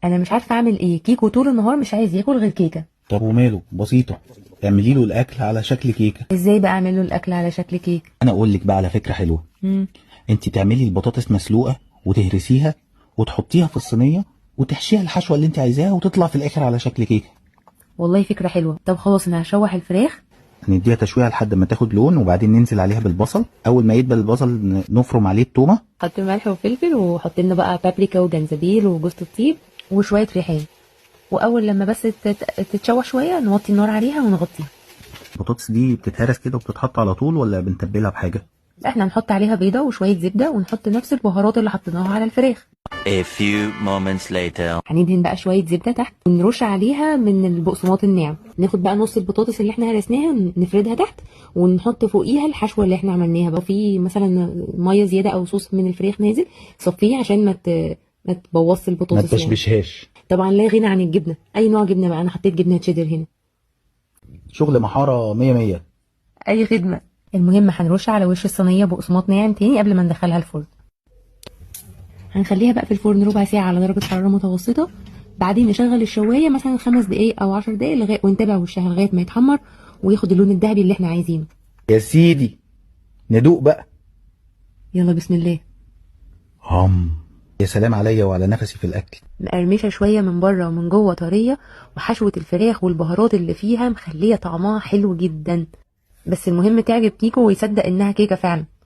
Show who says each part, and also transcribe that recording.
Speaker 1: انا مش عارفه اعمل ايه. كيكو طول النهار مش عايز ياكل غير كيكه.
Speaker 2: طب وماله، بسيطة. اعملي له الأكل على شكل كيكة.
Speaker 1: ازاي بقى اعمل له الاكل على شكل كيك؟
Speaker 2: أنا أقول لك بقى على فكرة حلوة. أنت تعملي البطاطس مسلوقة وتهرسيها وتحطيها في الصينية وتحشيها الحشوة اللي أنت عايزاها وتطلع في الآخر على شكل كيكة.
Speaker 1: والله فكرة حلوه. طب خلاص انا هشوح الفراخ.
Speaker 2: نديها تشويحة لحد ما تاخد لون، وبعدين ننزل عليها بالبصل. أول ما يدبل البصل نفرم عليه التومة.
Speaker 1: حط ملح وفلفل، وحط لنا بقى بابريكا وجنزبيل وجوز الطيب وشوية ريحان، واول لما بس تتشوح شوية نوطي النار عليها ونغطيها.
Speaker 2: البطاطس دي بتتهرس كده وبتتحط على طول ولا بنتبلها بحاجة؟
Speaker 1: احنا هنحط عليها بيضة وشوية زبدة ونحط نفس البهارات اللي حطيناها على الفراخ.
Speaker 3: A few moments later.
Speaker 1: هندهن بقى شوية زبدة تحت ونرش عليها من البقسماط الناعم. ناخد بقى نص البطاطس اللي احنا هرسناها نفردها تحت ونحط فوقيها الحشوه اللي احنا عملناها. بقى في مثلا مية زيادة او صوص من الفراخ نازل صفيه عشان ما تبوظش
Speaker 2: ما
Speaker 1: البطاطس يعني.
Speaker 2: تشبشهاش.
Speaker 1: طبعا لا غنى عن الجبنه، اي نوع جبنه بقى، انا حطيت جبنه تشيدر هنا.
Speaker 2: شغل محارة مية مية.
Speaker 1: اي خدمه. المهم هنرش على وش الصينية بقسماط ناعم تاني قبل ما ندخلها الفرن. هنخليها بقى في الفرن ربع ساعة على درجه حرارة متوسطه، بعدين نشغل الشوايه مثلا 5 دقايق او 10 دقايق لغاية ونتابع وشها لغاية ما يتحمر وياخد اللون الذهبي اللي احنا عايزينه.
Speaker 2: يا سيدي ندوق بقى.
Speaker 1: يلا بسم الله.
Speaker 2: هم، يا سلام عليا وعلى نفسي في الأكل.
Speaker 1: مقرمشه شوية من بره ومن جوه طريه، وحشوه الفراخ والبهارات اللي فيها مخليه طعمها حلو جدا. بس المهم تعجب كيكو ويصدق انها كيكة فعلا.